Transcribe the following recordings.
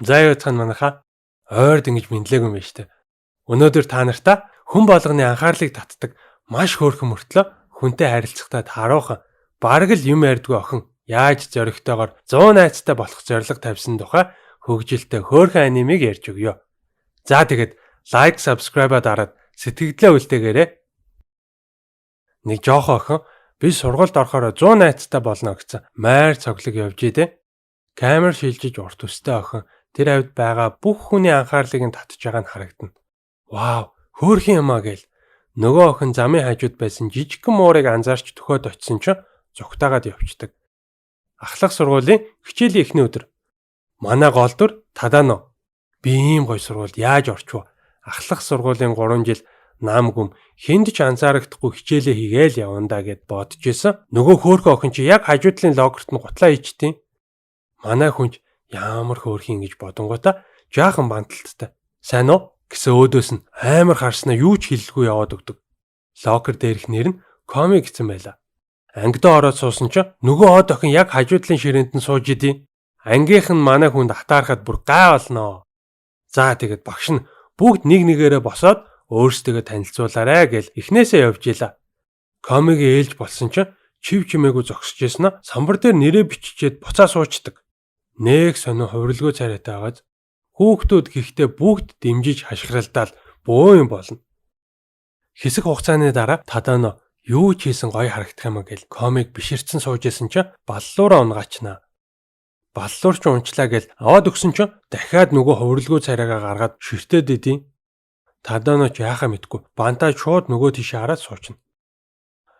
За юу цан манайхаа ойрд ингэж мэдлээгүй юм байна штэ. Өнөөдөр та нартаа хүн болгоны анхаарлыг татдаг маш хөөрхөн мөртлөө хүнтэй харилцахдаа тааруухан бараг л юм ярьдгүй охин яаж зоригтойгоор 100 найзтай болох зорилго тавьсан тухай хөгжилтэй хөөрхөн анимыг ярьж өгье. За тэгээд лайк, subscribe-а дараад сэтгэгдлээ үлдээгээрэй. Нэг жоохон охин би сургуульд орохоор 100 найзтай болно гэсэн майр цоглог явж идэ. Камер шилжиж урт өстэй охин тэр хавьд байгаа бүх хүний анхаарлыг нь татж байгаа нь харагдана. Вау, хөөрхөн юм а гэл. Нөгөө охин замын хажууд байсан жижигхэн муурыг анзаарч төхөөд очисон чинь зугтаагаад явчихдаг. Ахлах сургуулийн хичээлийн эхний өдөр. Манай гол дүр Тадано. Би ийм гоё сургуульд яаж орчих вэ? Ахлах сургуулийн 3 жил нам гүм хүнд ч анзаарагдахгүй хичээлээ хийгээл явандаа гэд бодож исэн. Нөгөө хөөрхөн охин чи яг хажуудлын locker т нь гутлаа хийчтیں۔ Манай хүн ч ямар хөөрхөн гэж бодонгуудаа жаахан банталттай. Сайн уу гэсэн өөдөөс нь амар харснаа юу ч хэлэлгүй яваад өгдөг. Locker дээрх нэр нь Коми гэсэн байла. Ангидаа ороод суусан чинь нөгөө од охин яг хажуудлын ширээнд нь сууж идэв. Ангийнх нь манай хүнд атаархад бүр гай болноо. За тэгээд багш нь бүгд нэг нэгээрээ босоод өөрсдөө танилцуулаарэ гэл эхнээсээ явж ила. Комигийн ээлж болсон чинь чив чимээгүй зогсож байсан нь самбар дээр нэрээ биччихээд буцаа суучдаг. Нэг сонин хувирлгүй царайтай байгааз хүүхдүүд гэхдээ бүгд дэмжиж хашгиралдаал бөө юм болно. Хэсэг хугацааны дараа Тадано юу ч хийсэн гоё харагдах юм а гэл Комиг биширцэн сууж исэн чинь баллуураа унгаачнаа. Баллуур ч унчлаа гэл аваад өгсөн чинь дахиад нөгөө хувирлгүй царайгаа гаргаад ширтээд идэв. Тадано ч яахаа мэдгүй бантаа шууд нөгөө тийшээ хараад суучна.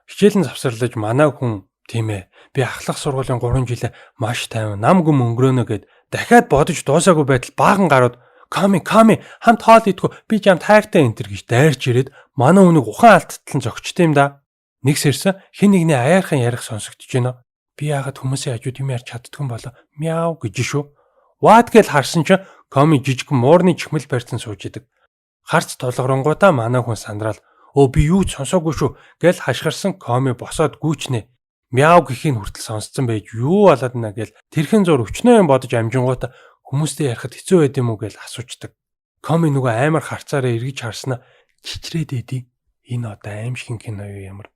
Хичээл нь завсарлаж манай хүн тийм ээ би ахлах сургуулийн 3 жилээ маш тайван нам гүм өнгөрөөнө гэд дахиад бодож дуусаагүй байтал баахан гарууд Коми Коми хамт хоол идэх үү би жам тайртай энэ төр гэж дайрч ирээд манай хүнийг ухаан алттал нь зогчт юм да. Нэг сэрсэн хин нэгний аяархан ярих сонсогдож байна. Би яагаад хүмүүсийн хажууд юм ярьж чаддгүй юм болоо мяу гэж шүү. Ваад гэл харсан чинь Коми жижигхэн муурны чихмэл барьсан сууж идэг. Харц тулгарангуудаа манай хүн сандраал өө би юу ч сонсоогүй шүү гэл хашгирсан Коми босоод гүйчнэ. Мяу гэхийг хүртэл сонсцсон байж юу болоод нэ гэл тэрхэн зур өчнөө юм бодож амжингуудаа хүмүүстэй ярихад хэцүү байд юм уу гэл асуучдаг. Коми нөгөө амар харцаараа эргэж харснаа чичрээд идэв. Энэ одоо аимшигын кино юу ямар.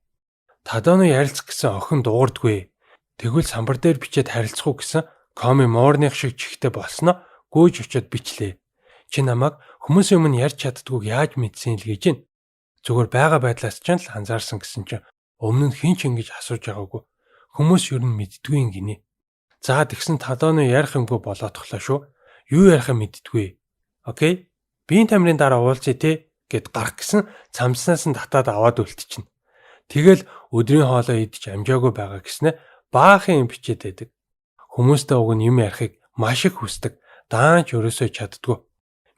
Тадано ярилцах гэсэн охин дуугардгүй. Тэгвэл самбар дээр бичээд харилцах уу гэсэн Коми муурных шиг чихтэй болсноо гүйж очиод бичлээ. Чи намайг хүмүүсийн өмнө ярьж чаддгүйг яаж мэдсэн л гэж байна. Зүгээр байгаа байдлаас ч л анзаарсан гэсэн чинь өмнө нь хэн ч ингэж асууж байгаагүй. Хүмүүс ер нь мэддгүй юм гинэ. За тэгсэн Тадоны ярих юмгүй болоотхлоо шүү. Юу ярихаа мэддгүй. Okay. Биеийн тамирын дараа уулзъя те гэд гарах гэсэн цамцнаас нь татаад аваад үлдчихнэ. Тэгэл өдрийн хоолоо идэж амжаагүй байгаа гэснэ баахан юм бичээд байдаг. Хүмүүстэй уг нь юм ярихыг маш их хүсдэг. Даанч өрөөсөө чаддгүй.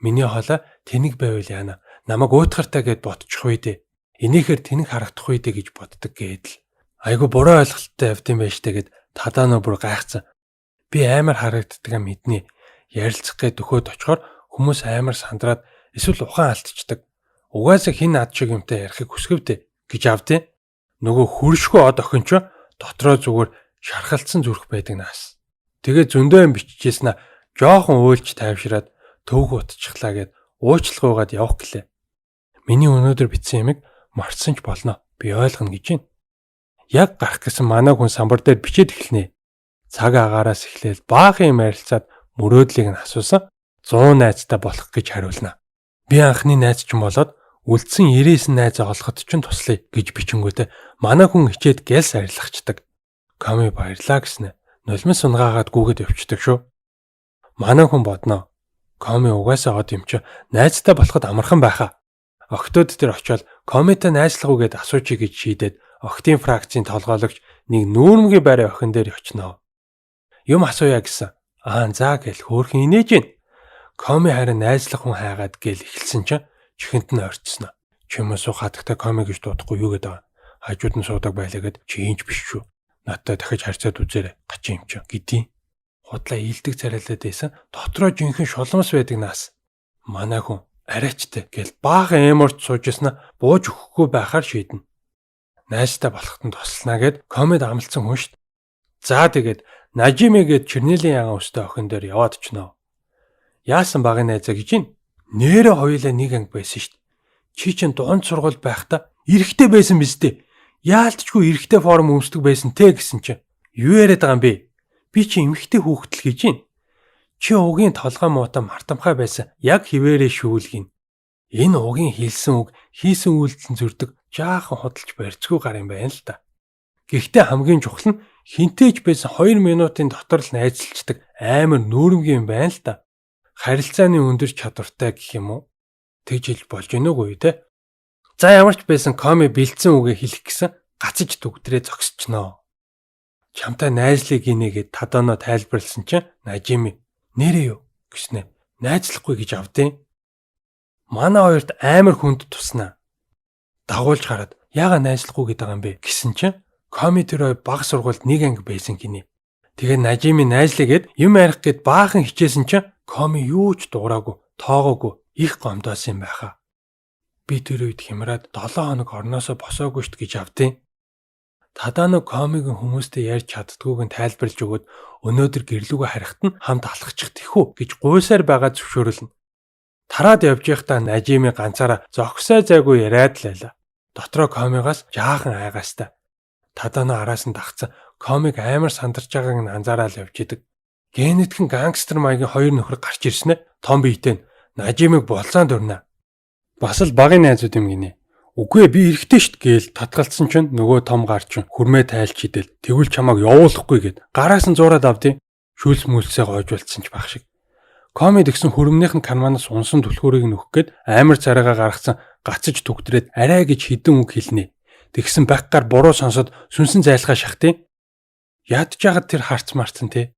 Миний хоолой тэнэг байвал яана. Намайг уйтгартай гэд ботчих үү дээ. Энийхээр тэнэг харагдах үү дээ гэж боддог гэдэл. Айгу буруу ойлголттой явд юм байж тээ гэд Тадано бүр гайхацсан. Би амар харагддаг юм мэднэ. Ярилцах гээд төхөөд очихоор хүмүүс амар сандраад эсвэл ухаан алдчихдаг. Угаасаа хин над шиг юмтай ярихыг хүсгэвдэ гэж авдیں۔ Нөгөө хөршгөө од охин ч дотроо зүгээр шархалцсан зүрх байдаг наас. Тэгээ зөндөө юм биччихсэн аа жоохон уйлж тайвшраад төвөг утчихлаа гэд уучлахгүйгээд явах гэлээ. Миний өнөөдөр бичсэн юмыг мартсан ч болно. Би ойлгоно гэж байна. Яг гарах гэсэн манай хүн самбар дээр бичээд эхэлнэ. Цаг агаараас эхлээл баахан юм ярилцаад мөрөөдлийг нь асуусан 100 найзтай болох гэж хариулна. Би анхны найз ч юм болоод үлдсэн 99 найзаа олоход ч туслая гэж бичингүүтээ манай хүн хичээд гэлс арилгачдаг. Коми баярлаа гэснэ. Нулимс унгаагаад гүгээд явчихдаг шүү. Манай хүн бодноо. Коми угаасаа од юм чи найзтай болоход амархан байхаа. Охтууд дээр очиод Комитой найзлах уу гэд асуучих гэж шийдээд охтын фракцийн толгойлогч нэг нүүрмгийн байраа охин дээр очино. Юм асууя гэсэн. Аа за гэл хөөхөн инээж гин. Коми харин найзлах хүн хайгаад гэл эхэлсэн чинь чихэнд нь орцсон. Чимээс хатагтай Коми гэж дуудахгүй юу гэдэг байгаа. Хажууд нь суудаг байлаа гэд чи инж биш шүү. Надтай дахиж харьцаад үзээрэй. Гачин юм чи гэдیں۔ Худлаа ийдэг царайлаад байсан. Дотроо жинхэнэ шуламс байдаг наас. Манай хүн арайчтай гэл баахан эморч сууж яснаа бууж өгөхгүй байхаар шийднэ. Найзтай болоход нь туслана гэд Комид амлцсан хүн шт. За тэгээд Нажими гэд чернилийн ягаан өстэй охин дээр яваад очно. Яасан багын найзаа гэж ин. Нээрээ хоёулаа нэг анги байсан шүү дээ. Чи чинь дунд сургууль байхдаа эрэгтэй байсан биз дээ. Яалтчгүй эрэгтэй форм өмсдөг байсан те гэсэн чинь. Юу яриад байгаа юм бэ? Би чи эмэгтэй хүүхдэл гэж ин. Чи угийн толгой муутай мартамхай байсан. Яг хിവэрээ шүүлгин. Энэ угийн хэлсэн үг, хийсэн үйлдэл нь зөрдөг жаахан худалч барьцгүй гар юм байна л да. Гэхдээ хамгийн чухал нь хинтээж байсан 2 минутын дотор л найзалчдаг амар нүүрмгийн юм байна л да. Харилцааны өндөр чадвартай гэх юм уу? Тэгж хэлж болж гэнэ үгүй те. За ямар ч байсан Коми бэлдсэн үгээ хэлэх гэсэн гацаж дүгтрээ зогсчихноо. Чамтай найзлыг гинэ гэд Тадано тайлбарласан чинь Нажими нэрээ юу гэснэ. Найзлахгүй гэж авдیں۔ Манай хоёрт амар хүнд туснаа. Дагуулж гараад яага найзлахгүй гэдэг юм бэ гэсэн чинь Коми тэр хоёр баг сургуульд нэг анги байсан гинэ. Тэгээ Нажими найзлаа гэд юм ярих гэд баахан хичээсэн чинь Коми юу ч дуураагүй, тоогоогүй их гомдоосон юм байхаа. Би тэр үед хямраад 7 хоног орноосоо босоогүй шт гэж авдیں۔ Тадано Комигийн хүмүүстэй ярьж чаддгүйг нь тайлбарлаж өгөөд өнөөдөр гэрлүүгээ харихад нь хамт алхачих тэхүү гэж гуйсаар байгаа зөвшөөрөлнө. Тараад явж байхдаа Нажими ганцаараа зогсоо зайгүй яриад л байлаа. Дотроо Комигоос жаахан айгаастай. Тадано араас нь дагцсан Комиг амар сандарч байгааг нь анзаараад явж идэг. Гэнэтхэн гангстер маягийн хоёр нөхөр гарч ирснэ том биетэй нь Нажимыг болцоон дурнаа. Бас л багын найзууд юм гинэ. Үгүй би эрэхтэй шт гээл татгалцсан чинь нөгөө том гар чинь хөрмөө тайлч идэл тэгвэл чамааг явуулахгүй гэд гараас нь зуураад авдیں۔ Шүлс мүлсээ гойжуулсан ч байх шиг. Коми тэгсэн хөрмнийх нь карманаас унсан түлхүүрийг нөхөх гээд амар царайгаа гаргацсан гацаж түгтрээд арай гэж хідэн үг хэлнэ. Тэгсэн баг гар буруу сонсоод сүнсэн зайлгаа шахтیں۔ Ядж жахад тэр харц марцсан те.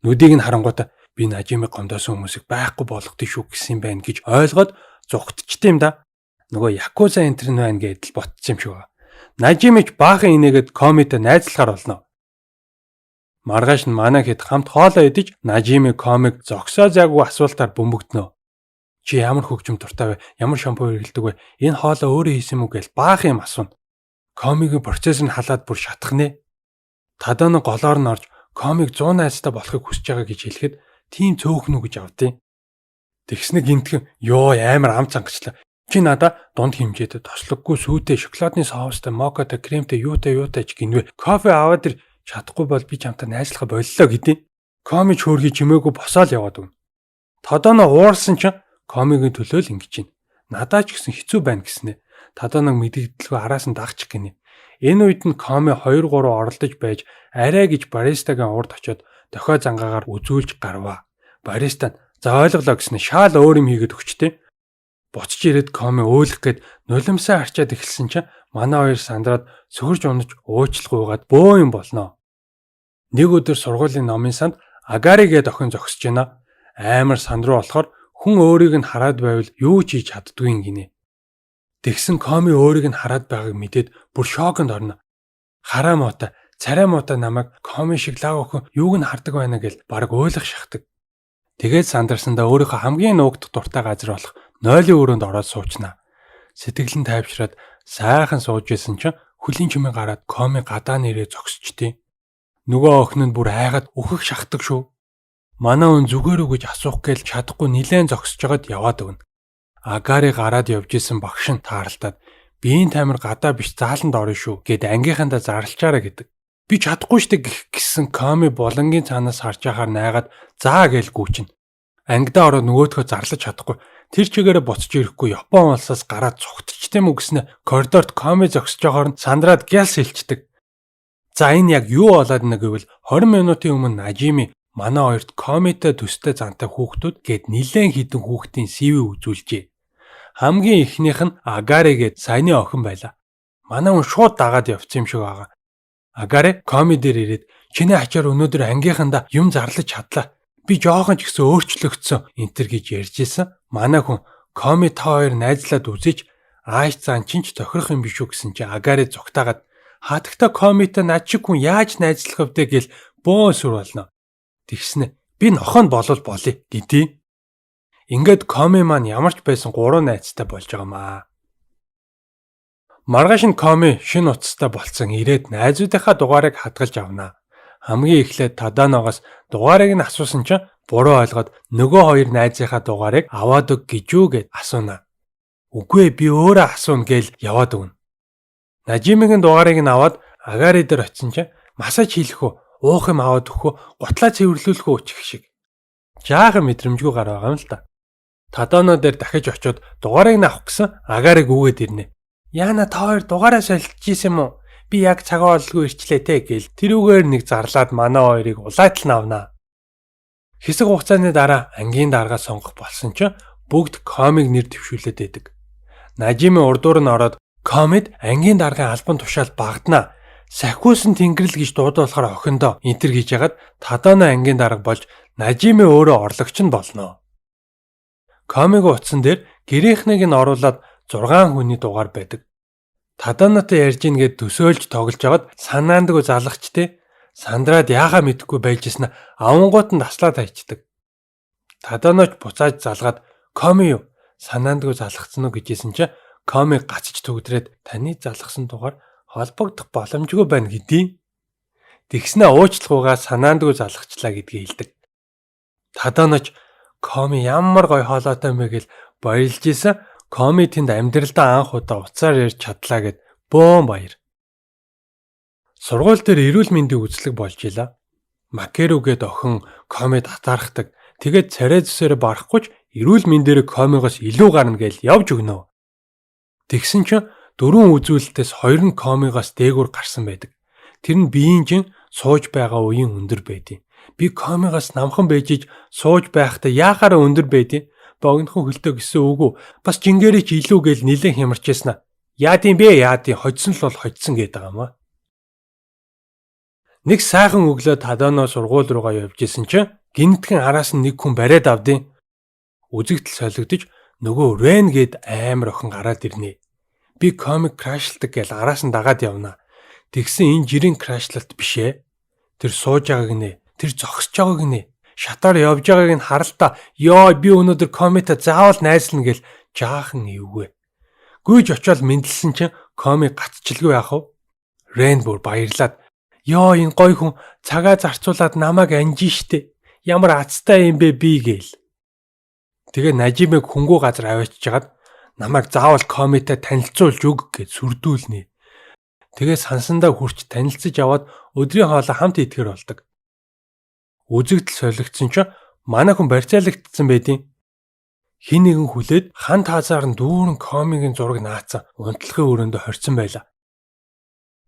Нүдийг нь харангуйта би Нажимыг гомдоосон хүмүүсийг байхгүй болгодог шүү гэсэн юм байна гэж ойлгоод зугтчихдээ юм да. Нөгөө Якуза энтер нь байна гэдэл ботсон юм шиг байна. Нажимич баахан инээгээд Комитой найзлахаар болно. Маргааш нь манай хэд хамт хоолоо идэж Нажими Комиг зогсоо зайгүй асуултаар бөмбөгдөнө. Чи ямар хөгжим дуртай вэ? Ямар шампунь хэрэглэдэг вэ? Энэ хоолоо өөрөө хийсэн юм уу гэж баахан юм асууна. Комигийн процесс нь халаад бүр шатах нэ. Тадано голоор нь орж Комиг 100 найзтай болохыг хүсэж байгаа гэж хэлэхэд тийм цөөхөн үү гэж авдیں۔ Тэгснэ гинтхэн ёо амар ам цангачлаа. Чи надаа дунд хэмжээтэй тослоггүй сүйтэй шоколадны соустай мокатай кремтэй юутай юутай ч гинвэ. Кофе аваад ир чадахгүй бол би чамтай найзлахаа боллоо гэдیں۔ Коми ч хөөрхий чимээгүй босоол яваад өгнө. Тадано уурсан чинь Комигийн төлөө л ингэж байна. Надаа ч гэсэн хэцүү байна гэснэ. Тадоног мэдэгдэлгүй араас нь дагчих гинэ. Энэ үед нь Коми 2 3 оролдож байж арай гэж баристагийн урд очиод дохио зангаагаар үзүүлж гарваа. Бариста нь за ойлголоо гэснэ шаал өөр юм хийгээд өгчтэй. Буцаж ирээд Коми өөлөх гээд нулимсаа арчаад эхэлсэн чинь манай хоёр сандраад сөхөрж унаж уучлахгүйгаад бөө юм болноо. Нэг өдөр сургуулийн номын санд Агари гээд охин зогсож байна. Амар сандруу болохоор хүн өөрийг нь хараад байвал юу ч хийж чаддгүй юм гинэ. Тэгсэн Коми өөрийг нь хараад байгааг мэдээд бүр шоконд орно. Хараа муутай, царай муутай намайг Коми шиг лаг охин юуг нь хардаг байна гэл бараг уйлах шахдаг. Тэгээд сандарсандаа өөрийнхөө хамгийн нуугдах дуртай газар болох нойлын өрөөнд ороод суучнаа. Сэтгэл нь тайвшраад сайхан сууж исэн чинь хөлийн чимээ гараад Коми гадаа нэрээ зогсчихдээ. Нөгөө охин нь бүр айгаад өөхөх шахдаг шүү. Манай хүн зүгээр үү гэж асуух гээл чадахгүй нилээн зогсож байгаад яваад өгнө. Агари гараад явж исэн багш нь тааралтаад биеийн тамир гадаа биш зааланд орно шүү гэд ангийнхандаа зарлчаараа гэдэг. Би чадахгүй штэ гэх гэсэн Коми булангийн цаанаас харж байхаар найгаад заа гээл гүйчин. Ангидаа ороод нөгөөдхөө зарлаж чадахгүй. Тэр чигээрээ буцаж ирэхгүй Япон улсаас гараад цугтчихдээ мө гэснэ коридорт Коми зогсож байхоор нь сандраад гялс хэлчдэг. За энэ яг юу болоод нэ гэвэл 20 минутын өмнө Нажими манай хоёрт Комитой төстэй зантай хүүхдүүд гэд нилээн хідэн хүүхдийн CV үзүүлжээ. Хамгийн эхнийх нь Агари гэд саяны охин байлаа. Манай хүн шууд дагаад явцсан юм шиг байгаа. Агари Коми дээр ирээд чиний ачаар өнөөдөр ангийнхандаа юм зарлаж чадлаа. Би жоохон ч гэсэн өөрчлөгдсөн энтер гэж ярьж исэн. Манай хүн Коми та хоёр найзлаад үзэж ааш зан чинь ч тохирох юм биш үү гэсэн чи Агари зугтаагаад хатагта Комитой над шиг хүн яаж найзлах вдэ гэл бөөн сүр болно. Тэгснэ би нохоо нь болвол болъё гэдий. Ингээд Коми маань ямар ч байсан 3 найзтай болж байгаа маа. Маргааш нь Коми шинэ утастай болцсон ирээд найзуудынхаа дугаарыг хадгалж авнаа. Хамгийн эхлээд Таданогоос дугаарыг нь асуусан чинь Буруу ойлгоод нөгөө хоёр найзынхаа дугаарыг аваад өг гэж үү гэд асууна. Үгүй би өөрөө асууна гээл яваад өгнө. Нажимигийн дугаарыг нь аваад Агари дээр очисон чинь массаж хийх үү, уух юм аваад өгөх үү, гутлаа цэвэрлүүлэх үү гэх шиг. Жаахан мэдрэмжгүй гар байгаа юм л та. Тадано дээр дахиж очиод дугаарыг нь авах гэсэн Агарыг үүгээд ирнэ. Яна та хоёр дугаараа солилцож исэн юм уу? Би яг цагаа олгүй ирчлээ те гээл тэрүүгээр нэг зарлаад манай хоёрыг улаатал нь авнаа. Хэсэг хугацааны дараа ангийн дарга сонгох болсон чинь бүгд Комиг нэр дэвшүүлээд байдаг. Нажими урдуур нь ороод Комид ангийн даргын албан тушаал багтана. Сахиусан тэнгэрэл гэж дуудуулахаар охиндоо энтер гэж ягаад Тадано ангийн дарга болж Нажими өөрөө орлогч нь болно. Комиг утсан дээр гэрийнхнийг нь оруулаад 6 хүний дугаар байдаг. Таданотой ярьж ийн гэд төсөөлж тоглож аваад санаандгүй залгачтэй сандраад яхаа мэдэхгүй байж исэн авангууд нь таслаад хайчдаг. Таданоч буцааж залгаад Коми юу санаандгүй залгацсан уу гэжсэн чинь Коми гацж түгдрээд таны залгасан дугаар холбогдох боломжгүй байна гэдий. Тэгснэ уучлахуйгаа санаандгүй залгачлаа гэдгийг хэлдэг. Таданоч Коми ямар гоё хоолойтой юм бэ гэл баярлж исэн. Коми тэнд амьдралдаа анх удаа уцаар ярьж чадлаа гэд бөөн баяр. Сургууль дээр эрүүл мэндийн үзлэг болж ила. Макеру гэд охин Комид атаархдаг. Тэгээд царай зүсээрээ барахгүй ч эрүүл мэндээр Комигоос илүү гарна гээл явж өгнө. Тэгсэн чинь дөрвөн үзүүлэлтээс хоёр нь Комигоос дээгүүр гарсан байдаг. Тэр нь биеийн жин сууж байгаа үеийн өндөр байдیں۔ Би Комигоос намхан байж иж сууж байхдаа яахаараа өндөр байдیں۔ Богинохон хөлтөө гэсэн үг үү? Бас жингэрээ ч илүү гээл нилээн хямарч яснаа. Яад юм бэ? Яад юм? Хоцсон л бол хоцсон гэдэг юм аа. Нэг сайхан өглөө Тадано сургууль руугаа явж исэн чинь гинтгэн араас нь нэг хүн бариад авдیں۔ Үзэгдэл солигдож нөгөө Рен гээд амар охин гараад ирнэ. Би комик крашлдаг гэж араас нь дагаад явна. Тэгсэн энэ жирийн крашлалт биш ээ. Тэр сууж байгааг нэ. Тэр зогсож байгааг нэ. Шатаар явж байгааг нь харалтаа ёо би өнөөдөр комита заавал найзлна гэл жаахан эвгүй. Гүйж очиод мэдлсэн чинь коми гацчилгүй яах вэ? Рен бүр баярлаад ёо энэ гой хүн цагаа зарцуулаад намайг анжин штэ. Ямар азтай юм бэ би гээл. Тэгээ Нажимыг хүнгүү газар аваачиж хагаад намайг заавал комита танилцуулж өг гэж сүрдүүлнэ. Тэгээ сансандаа хүрч танилцаж аваад өдрийн хоолоо хамт идэхэр болдог. Үзэгдэл солигдсон чинь манай хүн барьцаалагдсан байдیں۔ Хин нэгэн хүлээд хан таазаар нь дүүрэн комигийн зураг наацсан унтлахын өрөөндөө хорьсон байлаа.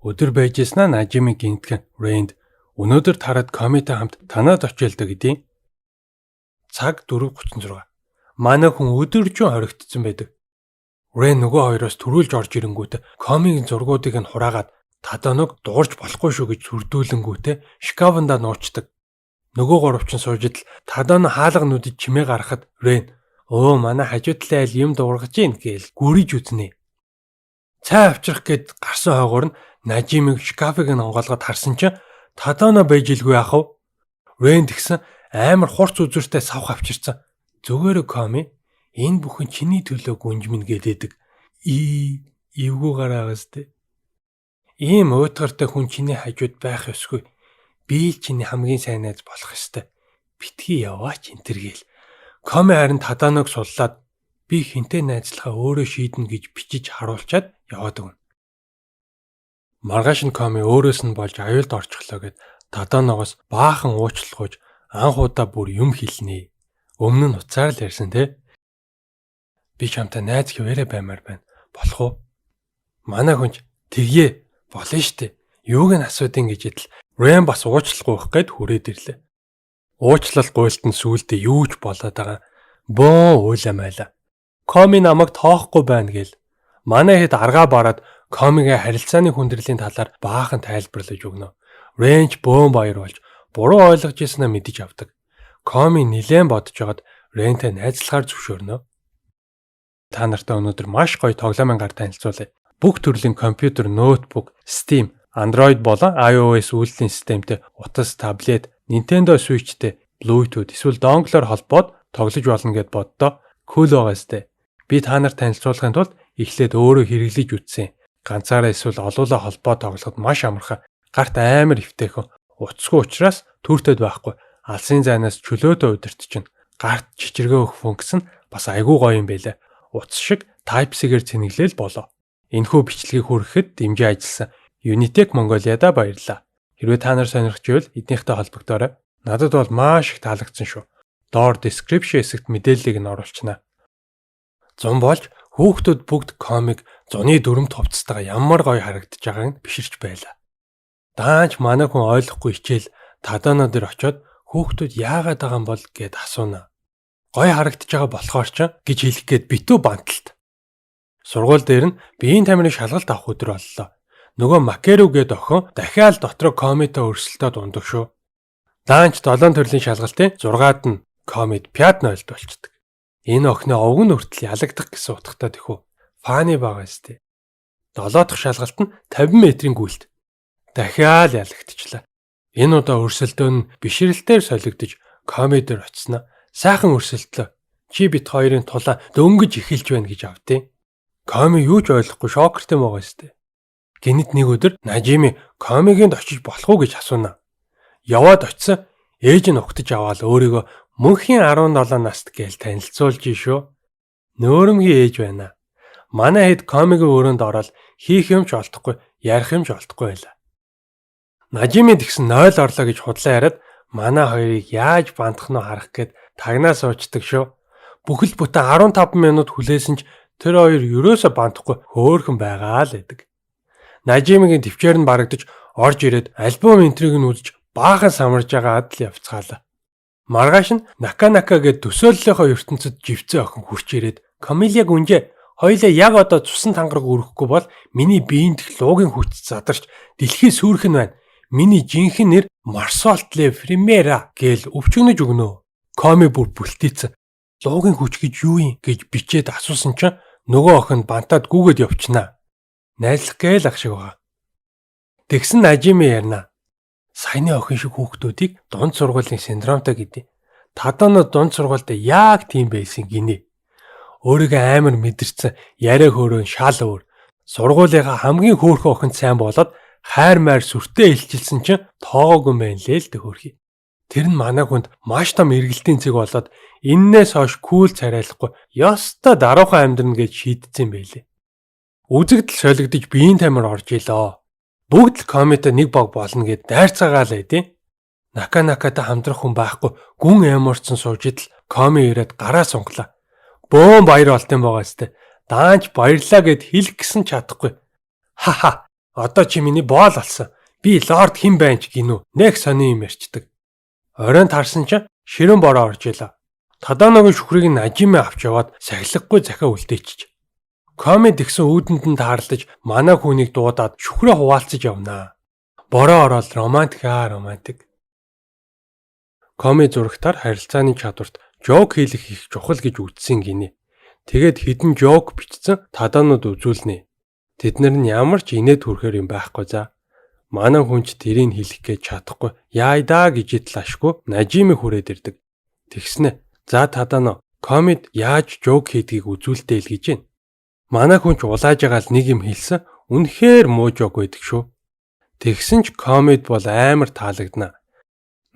Өдөр байжснаа Нажими гинтгэн Рэнд өнөөдөр тараад комитай хамт танад очилдог гэдیں۔ Цаг 4:36. Манай хүн өдөржин хоригдсон байдаг. Рэн нөгөө хоёроос төрүүлж орж ирэнгүүтээ комигийн зургуудыг нь хураагаад Таданог дуурж болохгүй шүү гэж сүрдүүлэнгүүтээ шкафанда нуучдаг. Нөгөө гуравчин сууж идэл Тадано хаалга нүдэд чимээ гаргахад Рэн өө манай хажуу талын айл юм дуургаж ийн гээл гүрийж үзнэ. Цай авчрах гээд гарсан хойгоор нь Нажимыг шкафыг нь онгоолгоод харсан чинь Тадано байж илгүй яах вэ? Рэн тэгсэн амар хурц үзүүртэй савх авчирсан. Зүгээр Коми энэ бүхэн чиний төлөө гүнжмэн гэлээдэг. И эвгүй гараа сте. Ийм уйтгартай хүн чиний хажууд байх ёсгүй. Би л чиний хамгийн сайн найз болох ёстой. Битгий яваач энэ төр гээл. Коми харин Таданог суллаад би хинтээ найзлахаа өөрөө шийднэ гэж бичиж харуулчаад яваад өгнө. Маргааш нь Коми өөрөөс нь болж аюулд орчихлоо гэд Таданогоос баахан уучлалгүйж анх удаа бүр юм хэлнэ. Өмнө нь уцаар л ярьсан те. Би чамтай найз хэвээрээ баймаар байна. Болох уу? Манай хүнч тэгье болно штэ. Юуг нь асуудын гэж идэл Рэм бас уучлах гуйх гээд хүрээд ирлээ. Уучлал гуйлт нь сүүлдээ юу ч болоод байгаа. Бөөн уйламайла. Коми намайг тоохгүй байна гэл. Манай хэд аргаа бараад Комигээ харилцааны хүндрэлийн талаар баахан тайлбарлаж өгнө. Рэнч бөөн баяр болж буруу ойлгож ирсэнээ мэдэж авдаг. Коми нилээн бодож байгаад Рэнтэй найзлахаар зөвшөөрнө. Та нартай өнөөдөр маш гоё тоглоомын гар танилцуулъя. Бүх төрлийн компьютер, ноутбук, Steam, Android болон iOS үйлдвэрлэлийн системтэй утас, таблет, Nintendo Switch-тэй Bluetooth эсвэл dongle-оор холбоод тоглож болно гэд боддоо. Cool байгаа сте. Би та нарт танилцуулахын тулд эхлээд өөрөө хэрэглэж үзсэн. Ганцаараа эсвэл олуулаа холбоо тоглоход маш амархан. Гарт амар эвтэйхэн. Утасгүй учраас төртөд байхгүй. Алсын зайнаас чөлөөтэй удирдчихна. Гарт чичиргээ өгөх функц нь бас айгүй гоё юм байлаа. Утас шиг Type-C-гээр цэнэглээл болоо. Энэхүү бичлэгийг хүргэхэд дэмжин ажилласан Unitech Mongolia-да баярлалаа. Хэрвээ та нар сонирхож байвал эднийхтэй холбогдоорой. Надад бол маш их таалагдсан шүү. Доор description хэсэгт мэдээллийг нь оруулчихна. Зун болж хүүхдүүд бүгд Комиг зуны дүрэмт хувцастайгаа ямар гоё харагдаж байгааг нь биширч байлаа. Даанч манай хүн ойлгохгүй хичээл Тадано дээр очиод хүүхдүүд яагаад байгаа юм бол гэд асууна. Гоё харагдаж байгаа болохоор ч гэж хэлэх гээд битүү банталт. Сургууль дээр нь биеийн тамирын шалгалт авах өдөр боллоо. Нөгөө Макеру гээд охин дахиад дотроо Комитой өрсөлдөөд ундаг шүү. Даанч 7 төрлийн шалгалтын 6-ад нь Комид 5-0-д болчдөг. Энэ охины овг нь хүртэл ялагдах гэсэн утгатай тэхүү. Funny байгаа сте. 7 дахь шалгалт нь 50 метрийн гүйлт. Дахиад ялагдчихлаа. Энэ удаа өрсөлдөөн нь бишрэлтээр солигдож Коми дээр очсноо сайхан өрсөлдлөө. Чи бит хоёрын тулаан дөнгөж эхэлж байна гэж автیں۔ Коми юу ч ойлгохгүй шокертэй байгаа сте. Гэнэт нэг өдөр Нажими Комигийн очиж болох уу гэж асууна. Яваад очисон ээж нь угтаж аваад өөрийгөө мөнхийн 17 наст гээл танилцуулж шүү. Нөөрөмгийн ээж байна. Манай хэд Комигийн өрөөнд ороод хийх юм ч олдохгүй, ярих юм ч олдохгүй байлаа. Нажими тэгсэн 0 орлоо гэж худлаа яриад манай хоёрыг яаж бантах нь харах гээд тагнаа суучдаг шүү. Бүхэл бүтэн 15 минут хүлээсэн ч тэр хоёр ерөөсө бантахгүй хөөхөн байгаа л гэдэг. Нажимигийн төвчээр нь барагдаж орж ирээд альбом энтриг нь үзэж баахан самарж байгаад л явцгаалаа. Маргааш нь Нака гээд төсөөллийнхөө ертөнцид живцэн охин хурч ирээд Камилиаг үнжээ хоёлаа яг одоо цусан тангараг өрөхгүй бол миний биеийн дэх луугийн хүч задарч дэлхий сүрх нь байна. Миний жинхэнэ нэр Марсолт Ле Фримера гээл өвчгөнөж өгнө. Коми бүр бүлтийцэн. Луугийн хүч гэж юу юм гэж бичээд асуусан чинь нөгөө охин бантаад гүгээд явчихнаа. Найзлах гээл ах шиг байгаа. Тэгсэн Нажими ярина. Саяны охин шиг хүүхдүүдийг дунд сургуулийн синдромтой гэдэг. Тадано дунд сургуульд яг тийм байсан гинэ. Өөрийгөө амар мэдэрсэн, яриа хөөрөө шал өөр. Сургуулийнхаа хамгийн хөөрхөн охинд сайн болоод хайр майр сүртэй илчилсэн чинь тоогоогүй мэн лээ л хөөрхий. Тэр нь манай хүнд маш том эргэлтийн цэг болоод эннээс хойш кул царайлахгүй ёстой даруухан амьдрна гэж шийдсэн байлээ. Үзэгдэл солигдож биеийн тамир орж илоо. Бүгд л Комитой нэг бог болно гэд дайрцаагаал байдیں۔ Накакатай хамтрах хүн байхгүй гүн эморцсон сууж идэл Коми ирээд гараа сунглаа. Бөөн баяр болт юм байгаа сте. Даанч баярлаа гэд хэлэх гэсэн чадахгүй. Ха ха. Одоо чи миний боол болсон. Би лорд хэн байна ч гинүү. Нэг сони юм ярьчдаг. Оройн тарсан чинь ширэн бороо орж илаа. Таданогийн шүхрийг нь Нажиме авч яваад сахилгагүй захиа үлдээчих. Коми тэгсэн үүдэнд нь таарлаж манай хүүнийг дуудаад шүхрээ хуваалцаж явнаа. Бороо ороод романтик аа романтик. Коми зурагтаар харилцааны чадварт joke хийлэх их чухал гэж үзсэн гинэ. Тэгээд хэдэн joke бичсэн Таданод үзүүлнэ. Тэд нар нь ямар ч инээд хүрхээр юм байхгүй за. Манай хүн ч тэрийг хэлэх гэж чадахгүй. Яая гэж идэл ашгүй Нажими хүрээд ирдэг. Тэгснэ. За Тадано Комид яаж joke хийдгийг үзүүлтэй л гэж байна. Манай хүн ч улааж байгаа л нэг юм хэлсэн. Үнэхээр муу joke байдаг шүү. Тэгсэн ч Комид бол амар таалагдана.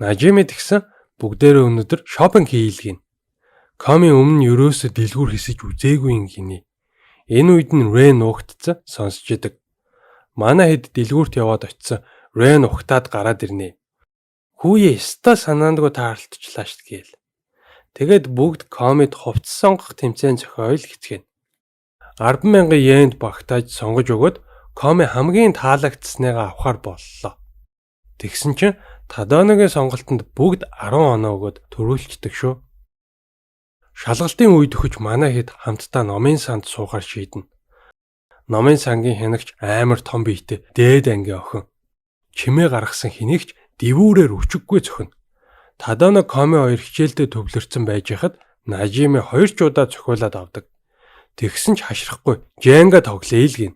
Нажими тэгсэн бүгдээрээ өнөөдөр shopping хийлгэнэ. Коми өмнө нь ерөөсө дэлгүүр хэсэж үзээгүй юм гинэ. Энэ үед нь Рен нуугдсан сонсч идэг. Манай хэд дэлгүүрт яваад очисон Рен ухтаад гараад ирнэ. Хүүе өстой санаандгүй таарлтчлаа штт гээл. Тэгээд бүгд Комид хувцас сонгох тэмцээн зохиол хэцгэнэ. 10,000 йенд багтааж сонгож өгөөд Коми хамгийн таалагдсаныгаа авахар боллоо. Тэгсэн чинь Таданогийн сонголтонд бүгд 10 оноо өгөөд төрүүлчихдэг шүү. Шалгалтын үед өгч манай хэд хамтдаа номын санд суухаар шийднэ. Номын сангийн хянагч амар том биетэй дээд ангийн охин. Чимээ гаргасан хэнийг ч дэвүүрээр өчиггүй цохино. Тадано Коми хоёр хичээлдээ төвлөрсөн байж байхад Нажими хоёр ч удаа цохиулаад авдаг. Тэгсэн ч хашрахгүй Женга тоглоё л гин.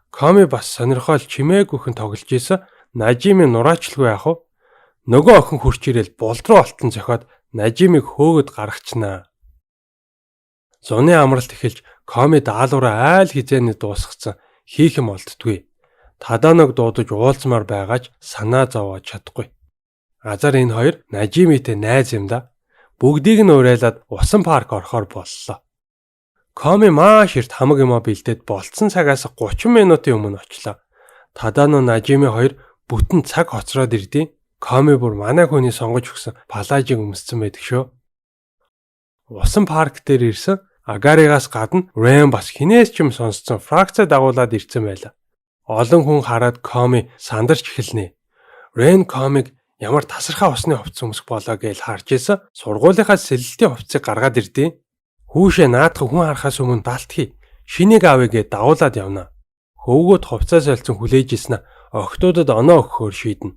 Коми бас сонирхол чимээгүйхэн тоглож исэн Нажими нураачлгүй яах вэ? Нөгөө охин хурч ирээл болдроо алтан зохиод Нажимыг хөөгд гаргачнаа. Зуны амралт эхэлж Коми даалгавраа айл хизээний дуусгацсан хийх юм олддгүй. Таданог дуудаж уулзмаар байгаач санаа зовоод чадахгүй. Газар энэ хоёр Нажимитэй найз юм да. Бүгдийг нь уриалаад усан парк орохоор боллоо. Коми маш эрт хамаг юмаа бэлдээд болцсон цагаас 30 минутын өмнө очлоо. Тадано Нажими хоёр бүтэн цаг хоцроод ирдیں۔ Коми бүр манай хүний сонгож өгсөн палажийг өмссөн байдаг шүү. Усан парк дээр ирсэн Агаригаас гадна Рэм бас хинээс ч юм сонсцсон фракцаа дагуулад ирсэн байлаа. Олон хүн хараад Коми сандарч эхэлнэ. Рен Комиг ямар тасархай усны хувцас өмсөх болоо гэж харж исэн. Сургуулийнхаа сэлэлтийн хувцсыг гаргаад ирдیں۔ Хүүшээ наадах хүн харахаас өмнө далт хий. Шинийг авъя гэж дагуулад явна. Хөвгүүд хувцас солилцсон хүлээж исэн охтуудад оноо өгөхөөр шийднэ.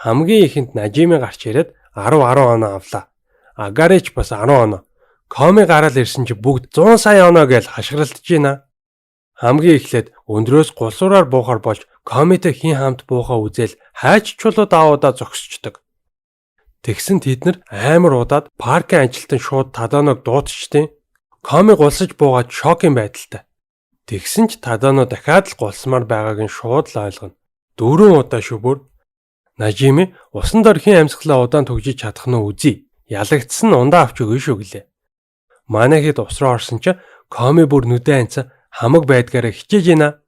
Хамгийн ихэнд Нажими гарч ирээд 10 10 оноо авлаа. Агарич бас 10 оноо. Коми гараал ирсэн чи бүгд 100 сая оноо гэж хашгиралдаж байна. Хамгийн эхлээд өндрөөс гулсуураар буухаар болж Комитэй хин хамт буухаа үзэл хайч чулуу даавуудаа зогсчдөг. Тэгсэн тэд нар амар удаад паркын ажилтан шууд Таданог дуутчихдээ. Коми гулсаж буугаад шокийн байдалтай. Тэгсэн ч Тадано дахиад л гулсмаар байгааг нь шууд л ойлгоно. 4 удаа шүү бүр. Нажими усан дор хин амьсгалаа удаан түгжиж чадах нь үзье. Ялагдсан нь ундаа авч өгнө шүү гэлээ. Манай хэд ус руу орсон чи Коми бүр нүдэ анцсан хамаг байдгаараа хичээж гинэ.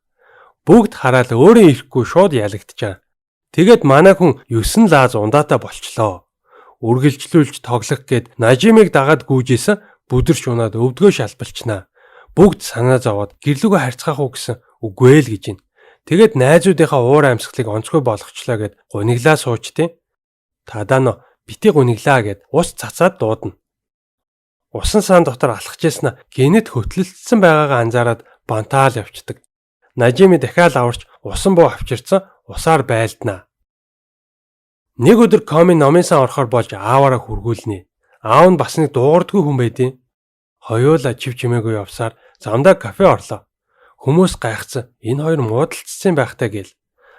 Бүгд хараал өөрөө ирэхгүй шууд ялагдчихаа. Тэгээд манай хүн 9 лааз ундаатай болчлоо. Үргэлжлүүлж тоглох гээд Нажимыг дагаад гүйжсэн бүдэрч унаад өвдгөө шалбалчнаа. Бүгд санаа зовоод гэрлүүгөө харьцгаах уу гэсэн үгүй л гэж байна. Тэгээд найзуудынхаа уур амьсгалыг онцгой болгочлоо гэд гуниглаа суучтیں۔ Тадано бити гуниглаа гэд ус цацаад дуудана. Усан сан дотор алхаж ясна гинэт хөтлөлдсөн байгаагаа анзаараад бантаал явцдаг. Нажими дахиад аварч усан буу авчирсан усаар байлдана. Нэг өдөр Коми номын сан орохоор болж ааваараа хүргүүлнэ. Аав нь бас нэг дуугардгүй хүн байдیں۔ Хоёулаа чив чимээгүй явсаар замдаа кафе орлоо. Хүмүүс гайхсан. Энэ хоёр муудалцсан байхтай гээл.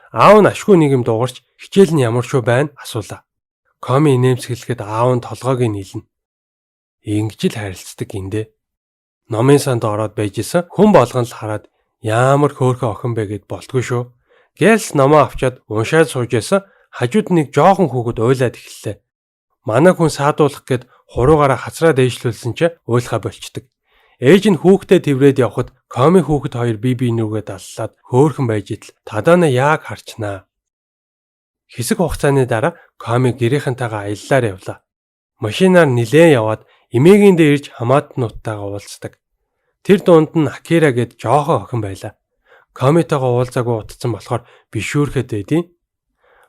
Аав нь ашгүй нэг юм дуугарч хичээл нь ямар шүү байна асуулаа. Коми инээмсэглэхэд аав нь толгойг нь нийлнэ. Ингэж л харилцдаг эндэ. Номын санд ороод байж исэн хүн болгон л хараад ямар хөөрхөн охин бэ гэд болтгүй шүү. Гэлс номоо авчаад уншаад сууж исэн хажууд нэг жоохон хүүхэд уйлаад эхэллээ. Манай хүн саадуулах гээд хуруугаараа хацраа дээшлүүлсэн чи уйлахаа болчдөг. Ээж нь хүүхдээ тэврээд явхад Коми хүүхэд хоёр бие бие нүгээ даллаад хөөрхөн байж идэл Тадана яг харчнаа. Хэсэг хугацааны дараа Коми гэрийнхэнтэйгээ аяллаар явлаа. Машинаар нилээн яваад эмээгийн дээр ирж хамаатнуудтайгаа уулздаг. Тэр дунд нь Акира гэд жоохон охин байлаа. Комитойгоо уулзаагүй утцсан болохоор бишүүрхэд байдیں۔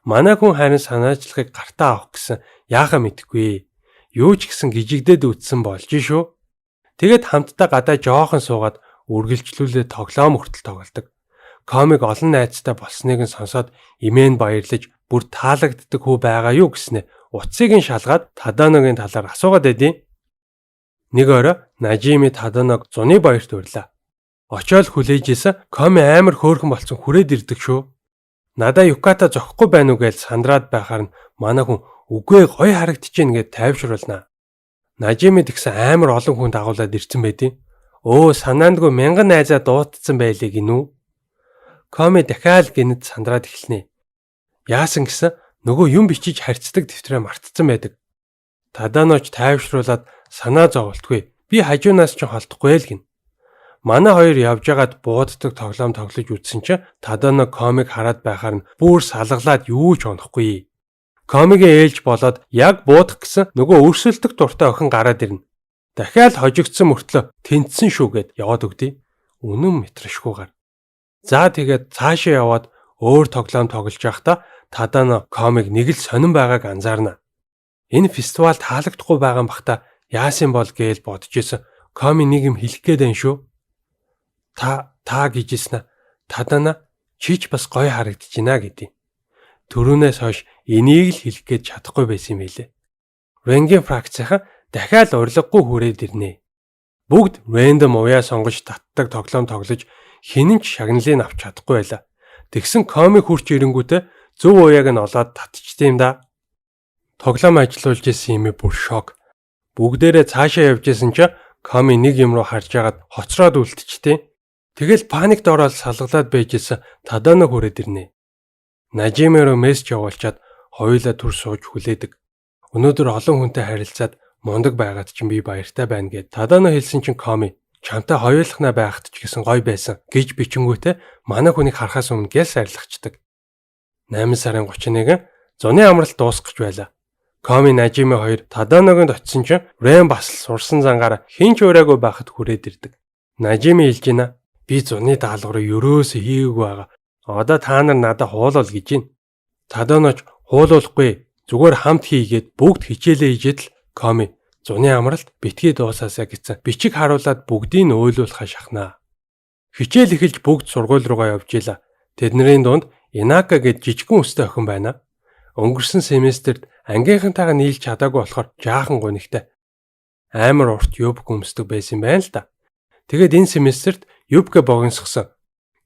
Манай хүн харин санаачлагыг гартаа авах гэсэн яахаа мэдэхгүй. Юу ч гэсэн гижигдээд үтсэн болж шүү. Тэгээд хамтдаа гадаа жоохон суугаад үргэлжлүүлээ тоглоом хүртэл тоглодог. Комик олон найзтай болсныг нь сонсоод эмээ нь баярлаж бүр таалагддаг хүү байгаа юу гэснэ утсыг нь шалгаад Таданогийн талаар асуугаад байдیں۔ Нэг орой Нажими Таданог зуны баярт урьлаа. Очоол хүлээж исэн Коми амар хөөрхөн болсон хүрээд ирдэг шүү. Надаа юката зохихгүй байна уу гэж сандраад байхаар нь манай хүн үгүй гоё харагдчихээн гэд тайвшруулнаа. Нажими тэгсэн амар олон хүн дагуулад ирсэн байдیں۔ Өө санаандгүй мянган найзаа дуутсан байлээ гинүү. Коми дахиад гинэд сандраад эхэлнэ. Яасан гэсэн нөгөө юм бичиж харьцдаг дэвтрээ мартцсан байдаг. Таданоч тайвшруулад санаа зоволтгүй. Би хажуунаас ч холдохгүй л гин. Манай хоёр явж байгаад бууддаг тоглоом тоглож үзсэн чинь Тадано Комиг хараад байхаар нь бүр салгалаад юу ч онохгүй. Комигийн ээлж болоод яг буудах гэсэн нөгөө өрсөлдөх дуртай охин гараад ирнэ. Дахиад хожигдсон мөртлөө тэнцсэн шүү гэд яваад өгдөө. Үнэн мэтрашгүйгээр. За тэгээд цаашаа яваад өөр тоглоом тоглож байхдаа Тадано Комиг нэг л сонин байгааг анзаарна. Энэ фестивал таалагдахгүй байгаа юм бах та яасан бол гээл бодож исэн. Коми нэг юм хэлэх гээд байна шүү. Та та гэжсэн. Тадана чи ч бас гоё харагдаж байна гэдэг. Төрүүнээс хойш энийг л хэлэх гээд чадахгүй байсан юм байлээ. Ренгийн фракцийнхан дахиад урилгагүй хүрээд ирнэ. Бүгд random уяа сонгож татдаг тоглоом тоглож хинэн ч шагналыг авч чадахгүй байлаа. Тэгсэн Коми хурч ирэнгүүтээ зөв уяаг нь олоод татчихдээ юм да. Тоглоом ажилуулж исэн юм бүр шок. Бүгдээрээ цаашаа явж исэн чинь Коми нэг юм руу харж агаад хоцроод үлдчихтээ. Тэгэл паникт ороод салгалаад байж исэн Тадано хүрээд ирнэ. Нажими руу мессеж явуулчаад хоёулаа түр сууж хүлээдэг. Өнөөдөр олон хүнтэй харилцаад мундаг байгаад чинь би баяртай байна гэд Тадано хэлсэн чинь Коми чамтай хоёулахнаа байхад ч гэсэн гоё байсан гэж бичингүүтээ манай хүнийг харахаас өмнө гялс арилгачдаг. 8 сарын 31 зуны амралт дуусах гэж байлаа. Коми Нажими хоёр Таданогийн очисон чинь Рен бас л сурсан зангаараа хэн ч ураагүй байхад хүрээд ирдэг. Нажими хэлж байна. Би зуны даалгаврыг ерөөсөө хийгээгүй байгаа. Одоо та нар надад хуулуул гэж байна. Таданоч хуулуулахгүй зүгээр хамт хийгээд бүгд хичээлээ хийжээд л Коми зуны амралт битгий дуусаасаа гэсэн бичиг харуулад бүгдийг нь уйлуулахаа шахнаа. Хичээл эхэлж бүгд сургууль руугаа явж ийлаа. Тэдний дунд Инака гэд жижигхэн өстэй охин байна. Өнгөрсөн семестрт ангийнхантайгаа нийлж чадаагүй болохоор жаахан гунигтай. Амар урт юбк өмсдөг байсан юм байна л да. Тэгээд энэ семестрт юбка богиносгосон.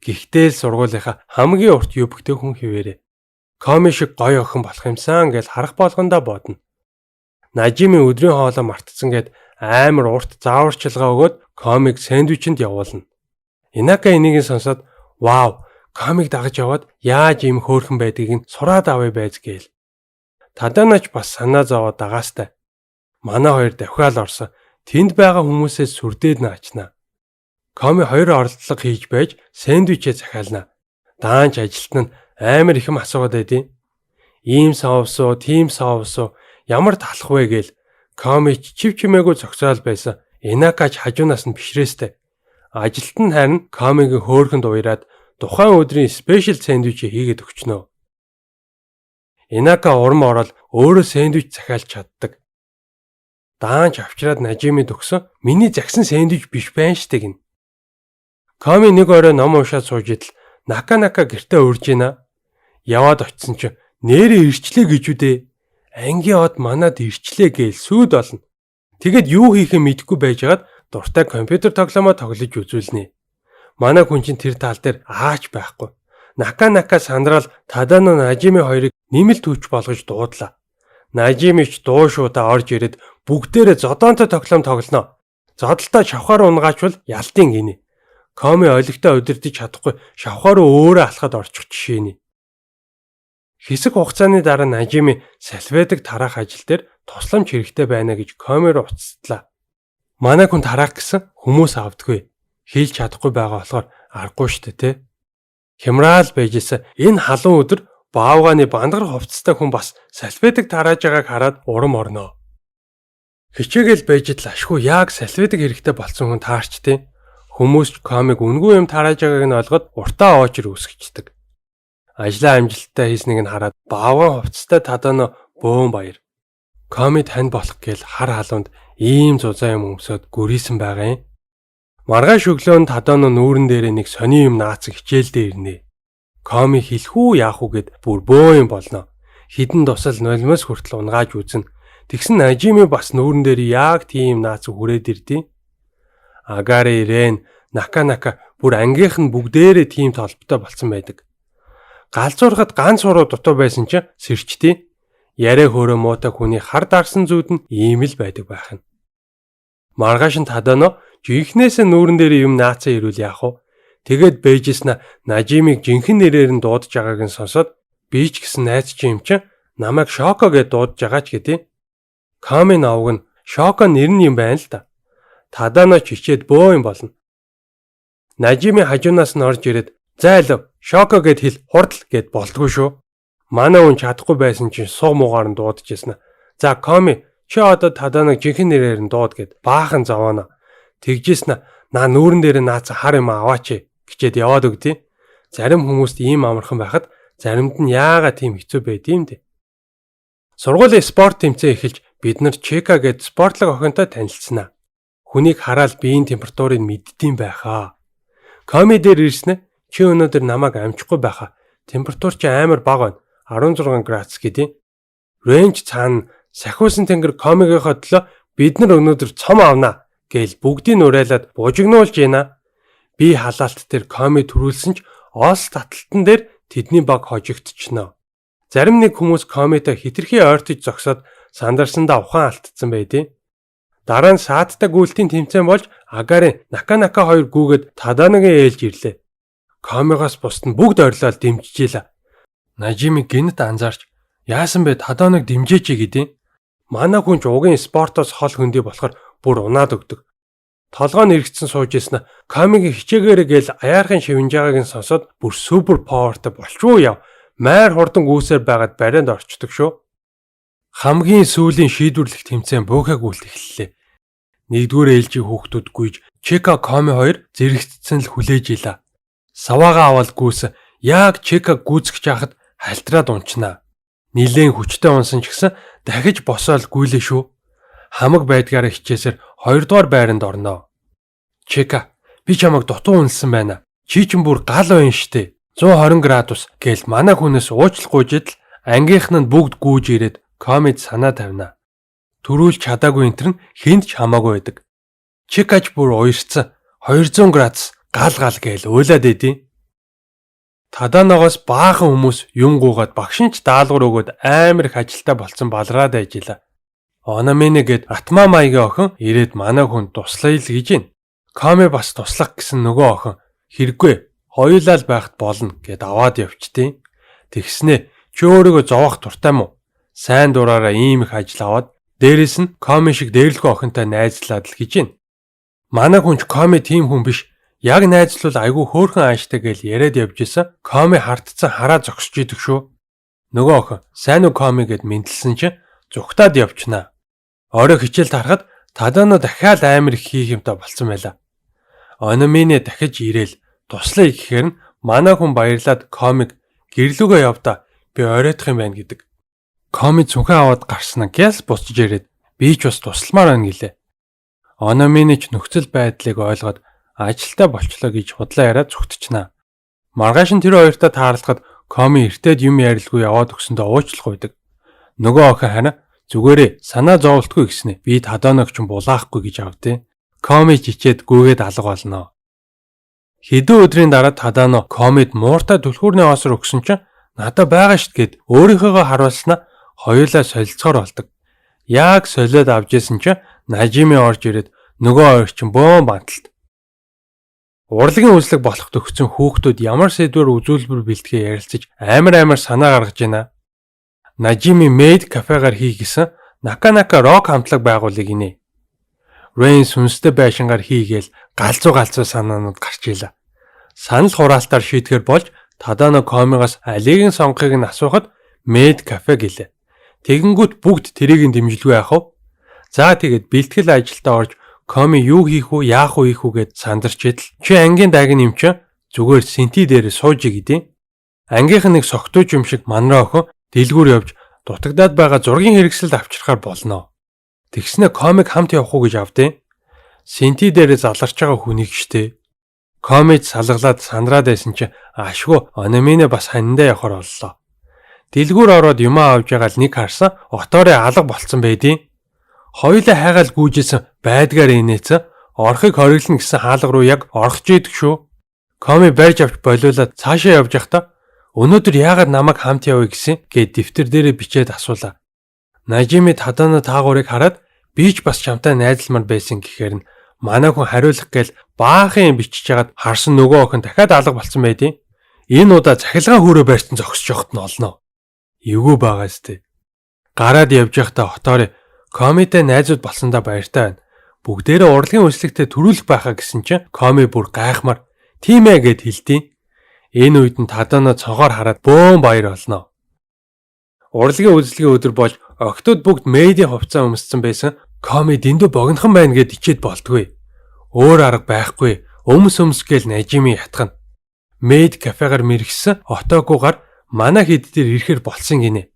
Гэхдээ л сургуулийнхаа хамгийн урт юбктэй хүн хэвээрээ. Коми шиг гоё охин болох юмсан гэж харах болгондоо бодно. Нажими өдрийн хоолоо мартцсан гэд амар урт зааварчилгаа өгөөд Комиг сэндвичэнд явуулна. Инака энийг нь сонсоод вау, Комиг дагаж яваад яаж ийм хөөрхөн байдгийг нь сураад авъя байж гээл. Таданач бас санаа зовоод дагаастай. Манай хоёр давхиал орсон. Тэнд байгаа хүмүүсээс сүрдээд наачнаа. Коми хоёр оролдлого хийж байж сэндвичээ захиална. Даанч ажилтан нь амар их юм асуугаад байдیں۔ Ийм соус уу, тийм соус уу, ямар талах вэ гээл Коми чив чимээгүй зогсоол байсан. Инакач хажуунаас нь бишрээстэй. Ажилтан нь харин Комигийн хөөрхөнд уяраад тухайн өдрийн special сэндвич хийгээд өгчнөө. Инака урам ороод өөрөө сэндвич захиалж чаддаг. Даанч авчраад Нажимид өгсөн миний загсан сэндвич биш байна штэ гин. Коми нэг орой ном уншаад сууж идэл Нака Нака гэртээ урьж гинэ. Яваад очисон чинь нэрээ ирчлээ гэж үдээ. Ангийн од манад ирчлээ гээл сүйд болно. Тэгэд юу хийхээ мэдэхгүй байжгаад дуртай компьютер тоглоомоо тоглож үзүүлнэ. Манай хүн чинь тэр тал дээр аач байхгүй. Нака Нака сандраал Тадано Нажими хоёрыг нэмэлт хүч болгож дуудлаа. Нажимич дуу шуудаа орж ирээд бүгдээрээ зодоонтой тоглоом тоглоно. Зодолтой шавхаар унгаачвал ялтын гинэ. Коми олигтой удирдах чадахгүй шавхаар өөрөө алхаад орчих жишээний. Хэсэг хугацааны дараа Нажими салфетик тараах ажил дээр тусламж хэрэгтэй байна гэж Коми руу уцтлаа. Манай хүн тараах гэсэн хүмүүс авдаггүй. Хийлж чадахгүй байгаа болохоор аргагүй штэ тэ. Хямраал байжсэн энэ халуун өдөр баавгааны бандгар хувцастай хүн бас салфетик тарааж байгааг хараад урам орноо. Хичээгээл байж итл ашгүй яг салфетик хэрэгтэй болсон хүн таарчтیں۔ Хүмүүс ч Комиг үнгүй юм тарааж байгааг нь ойлгоод уртаа оочир үүсгэждэг. Ажлаа амжилттай хийснийг нь хараад баавган хувцастай Тадано бөөн баяр. Коми тань болох гээл хар халуунд ийм зузаан юм өмсөд гүрийсэн байгаа юм. Маргааш өглөө нь Тадано нүүрэн дээрээ нэг сони юм наацсан хичээлдээ ирнэ. Коми хэлэх үү яах уу гэд бүр бөөн юм болно. Хідэн дусал нулимс хүртэл унгааж үзнэ. Тэгсэн Нажими бас нүүрэн дээр яг тийм наацсан хүрээд ирдیں۔ Агари Рен, Нака Нака бүр ангийнх нь бүгдээрээ тийм толботой болсон байдаг. Галзуурхад ганц уруу дутуу байсан чинь сэрчдیں۔ Яриа хөөрөө муутай хүний хар дарсан зүуд нь ийм л байдаг байх нь. Маргааш нь Тадано жинхнээсээ нүүрэн дээр юм наацсан ирүүл яах вэ? Тэгээд бэжсэн Нажимыг жинхэнэ нэрээр нь дуудаж байгааг нь сонсоод би ч гэсэн найз чинь юм чинь намайг Шоко гэж дуудаж байгаа ч гэдэг. Коми новг нь Шоко нэр нь юм байна л да. Тадано ч хичээд бөө юм болно. Нажими хажуунаас нь орж ирээд зайлв Шоко гэд хэл хурдл гэд болтгүй шүү. Манай хүн чадахгүй байсан чинь суг муугаар нь дуудаж ясна. За Коми чи одоо Таданог жинхэнэ нэрээр нь дууд гэд баахан зовооно. Тэгжсэн наа нүүрэн дээр наац хар юм аваач гэчээд яваад өгдیں۔ Зарим хүмүүст ийм амархан байхад заримд нь яагаад тийм хэцүү байдığım бэ? Сургуулийн спорт тэмцээн эхэлж бид нар Чека гэд спортлог охинтой танилцсанаа. Хүнийг хараал биеийн температурыг мэддэм байхаа. Коми дээр ирснэ чи өнөөдөр намайг амжихгүй байхаа. Температур чи амар бага байна. 16 градус гэдэг. Ренч цаана сахиусан тэнгэр Комигийнхоо төлөө бид нар өнөөдөр цом авнаа гээл бүгдийг уриалаад бужигнуулж гинэ. Би халаалт дээр Коми төрүүлсэн ч оос таталтан дээр тэдний баг хожигдчихнө. Зарим нэг хүмүүс Комитой хитрхи ойртож зогсоод сандарсандаа ухаан алдсан байдیں۔ Дараа нь саадтай гүйлтийн тэмцээн болж Агари Нака Нака хоёр гүгээд Таданогийн ээлж ирлээ. Комигоос бусд нь бүгд ойрлоод дэмжижээ. Нажими гинэт анзаарч Яасан бэ Таданог дэмжээч гэдیں۔ Манай хүн ч угийн спортоос хол хөндий болохоор бүр унаад өгдөг. Толгой нь эргэцсэн сууж ирсэн Комигийн хичээгээрээ гээл аяархын шивнж байгааг нь сонсоод бүр супер power тай болчихвоо яв. Майр хурдан гүйсээр байгаад барианд орчдөг шүү. Хамгийн сүүлийн шийдвэрлэх тэмцээн буухайг үлд эхэллээ. Нэгдүгээр ээлжийн хүүхдүүд гүйж Чика Коми хоёр зэрэгцсэн л хүлээж илаа. Саваага аваад гүйсэн яг Чика гүйцэх жахад халтраад унчнаа. Нилээн хүчтэй унсан ч гэсэн дахиж босоол гүйлээ шүү. Хамаг байдгаараа хичээсээр 2 дугаар байранд орноо. Чика, би чамайг дутуу үнэлсэн байна. Чи чинь бүр гал байна штэ. 120 градус гээл манай хүнээс уучлах гуйж идэл ангийнх нь бүгд гүйж ирээд Комид санаа тавина. Төрүүлж чадаагүй энэ нь хэнд ч хамаагүй байдаг. Чикач бүр уярцсан 200 градус гал гал гээл уйлаад идэв. Таданогоос баахан хүмүүс юм гуугаад багш нь ч даалгавар өгөөд амар их ажилтаа болцсон балраад байжээ. Ономине гэд Атма маягийн охин ирээд манай хүн туслая л гэж байна. Коми бас туслах гэсэн нөгөө охин хэрэггүй, хоёулаа л байхад болно гэд аваад явчтیں۔ Тэгснээ чи өөрийгөө зовоох дуртай мó? Сайн дураараа ийм их ажил аваад дээрэс нь Коми шиг дээрлэхүү охинтой найзлаад л гэж байна. Манай хүн ч Коми тийм хүн биш. Яг найзлуул айгүй хөөрхөн ааштай гээл яриад явж исэн. Коми хардцсан хараа зогсож идэг шүү. Нөгөө охин сайн уу, Коми гэд мэндэлсэн чинь зүхтаад явчнаа. Орой хичээлд харахад Тадано дахиад амар их хийх юмтай болцсон байла. Ономине дахиж ирээл туслая гэхээр нь манай хүн баярлаад Комиг гэрлүүгээ явда, би оройтох юм байна гэдэг. Коми цүнхээ аваад гарсан нь гяс буцаж ирээд би ч бас тусламаар байна гэлээ. Ономине ч нөхцөл байдлыг ойлгоод ажилтаа болчлоо гэж худлаа яриад зүгтчихнэ. Маргааш нь тэр хоёртой таарлахад Коми эртээд юм ярилгүй яваад өгсөндөө уучлах байдаг. Нөгөө охин харин зүгээрээ санаа зовлтгүй гэснэ. Би Тадоног ч булаахгүй гэж авдیں۔ Коми чичээд гүгээд алга болно. Хэдэн өдрийн дараа Тадано Комид мууртай түлхүүрний осор өгсөн чинь надад байгаа штт гэд өөрийнхөөгөө харуулснаа хоёулаа солилцохоор болдог. Яг солиод авч исэн чинь Нажими орж ирээд нөгөө хоёр чинь бөөн банталт. Урлагийн үзлэг болох төгссөн хүүхдүүд ямар сэдвээр үзүүлбэр бэлтгэе ярилцаж амар амар санаа гаргаж байна. Нажими maid кафегаар хий гэсэн, Нака Нака рок хамтлаг байгуулъя гинэ. Рейн сүнстэй байшингаар хийгээл галзуу галзуу санаанууд гарч илаа. Санал хураалтаар шийдэхэр болж Тадано Комигоос алийг нь сонгохыг нь асуухад maid кафе гэлээ. Тэгэнгүүт бүгд тэрийг нь дэмжлэгүй яах вэ? За, тэгээд бэлтгэл ажилдаа орж Коми юу хийх үү, яах уу хийх үү гэд сандарч идэл чи ангийн дагин юм чинь зүгээр синти дээр сууж гэдیں۔ Ангийнх нь нэг согтууч юм шиг манраа охин дэлгүүр явж дутагдаад байгаа зургийн хэрэгсэлд авчрахаар болно. Тэгснэ Комиг хамт явах уу гэж авдیں۔ Синти дээр заларч байгаа хүнийг штэ. Комид салгалаад сандраад байсан чи ашгүй Ономине бас ханьдаа явахар боллоо. Дэлгүүр ороод юмаа авч байгаа л нэг харсан оторой алга болцсон байдیں۔ Хоёулаа хайгаал гүйжсэн байдгаар инээцэн орохыг хориглоно гэсэн хаалга руу яг орох ч идэх шүү. Коми барьж авч болиулаад цаашаа явж байхдаа өнөөдөр яагаад намайг хамт явъя гэсэн гээд дэвтэр дээрээ бичээд асуулаа. Нажими Тадана таагуурыг хараад би ч бас чамтай найзалмар байсан гэхээр нь манай хүн хариулах гээл баахан юм бичиж хагаад харсан нөгөө охин дахиад алга болцсон байдیں۔ Энэ удаа цахилгаан хүүрээ барьсан зогсож явахт нь олно. Эвгүй байгаа сте. Гараад явж байхдаа хотоорой Комитэй найзууд болсондоо баяртай байна. Бүгдээрээ урлагийн үзлэгтээ төрүүлэх байхаа гэсэн чинь Коми бүр гайхмаар тийм ээ гэд хэлдیں۔ Энэ үед нь Тадано цонхоор хараад бөөн баяр болно. Урлагийн үзлэгийн өдөр болж охидууд бүгд maid ийн хувцас өмссөн байсан. Коми дэндүү богинохон байна гэд ичээд болтгүй. Өөр арга байхгүй. Өмс өмс гээл Нажими ятгана. Maid кафегаар мэрэгсэн отоогүйгаар манай хэд дээр ирэхээр болцсон гинэ.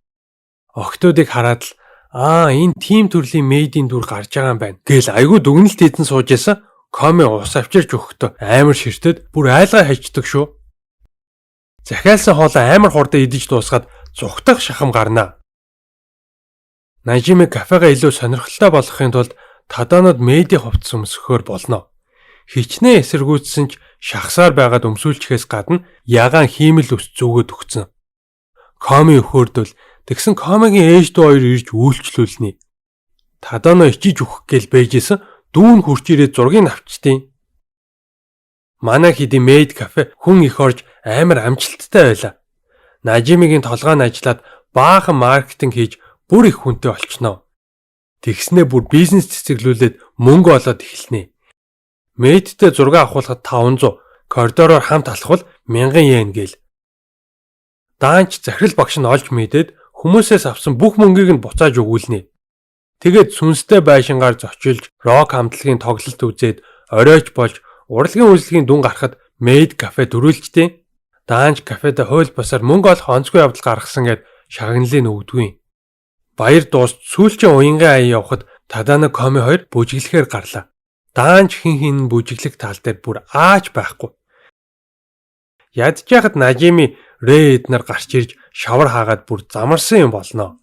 Охидуудыг хараад л аа, энэ тим төрлийн maid ийн дүр гарч байгаа юм байна гээл айгүй дүгнэлт хийдэн сууж исэн Коми ус авчирч өгөхдөө амар ширтээд бүр айлгаа хайчдаг шүү. Захиалсан хоолоо амар хурдан идэж дуусгаад зүхтах шахам гарнаа. Нажими кафега илүү сонирхолтой болгохын тулд Таданод maid ийн хувцас өмсөхөөр болно. Хичнээн эсэргүүцсэн ч шахсаар байгаад өмсүүлчихээс гадна ягаан хиймэл ус зүгөөд өгцөн. Коми өхөөрдөл тэгсэн Комигийн ээж дүү хоёр ирж үйлчлүүлнэ. Тадано ичиж өгөх гээл бэжсэн дүүн хурч ирээд зургийг авчтیں۔ Манай хэдийн maid кафе хүн их орж амар амжилттай байлаа. Нажимигийн толгой нь ажиллаад Баахан маркетинг хийж бүр их хүнтэй болчихно. Тэгснээ бүр бизнес цэцэглүүлээд мөнгө олоод эхэлнэ. Maid-тэй зураг авахулахад 500, коридороор хамт алхвал 1000 йен гээл. Даанч захирал багш нь олж мэдээд хүмүүсээс авсан бүх мөнгийг нь буцааж өгүүлнэ. Тэгээд сүнстэй байшингаар зочилж, рок хамтлагийн тоглолт үзээд, оройч болж урлагийн үйлчлэгийн дүн гарахад Maid кафе дөрүүлжтэй. Даанч кафеда хууль бусаар мөнгө олох онцгой явдал гаргасан гэд шагналыг өгдөггүй. Баяр дуус сүүлчийн уянгын аян явхад Тадана Коми хоёр бүжиглэхээр гарлаа. Даанч хин хин бүжиглэх тал дээр бүр аач байхгүй. Ядж яхад Нажими Рэ эднэр гарч ирж шавар хаагаад бүр замарсан юм болно.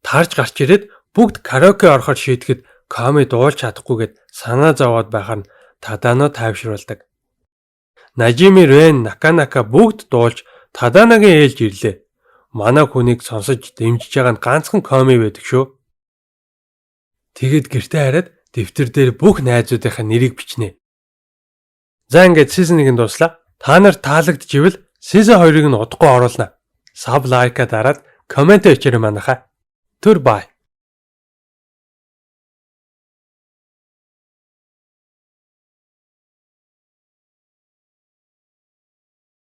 Тарж гарч ирээд бүгд караоке орохоор шийдэхэд Коми дуулж чадахгүйгээд санаа зовоод байхаар нь Тадано тайвшруулдаг. Нажими, Рен, Наканака бүгд дуулж Таданагийн ээлж ирлээ. Манай хүнийг сонсож дэмжиж байгаа нь ганцхан Коми байдаг шүү. Тэгээд гэртээ хараад дэвтэр дээр бүх найзуудынхаа нэрийг бичнэ. За, ингээд season 1 нь дууслаа. Та нар таалагдчихвэл season 2-ыг нь удахгүй оруулна. Sub, like дараад comment бичээрэй манайхаа. Түр bye.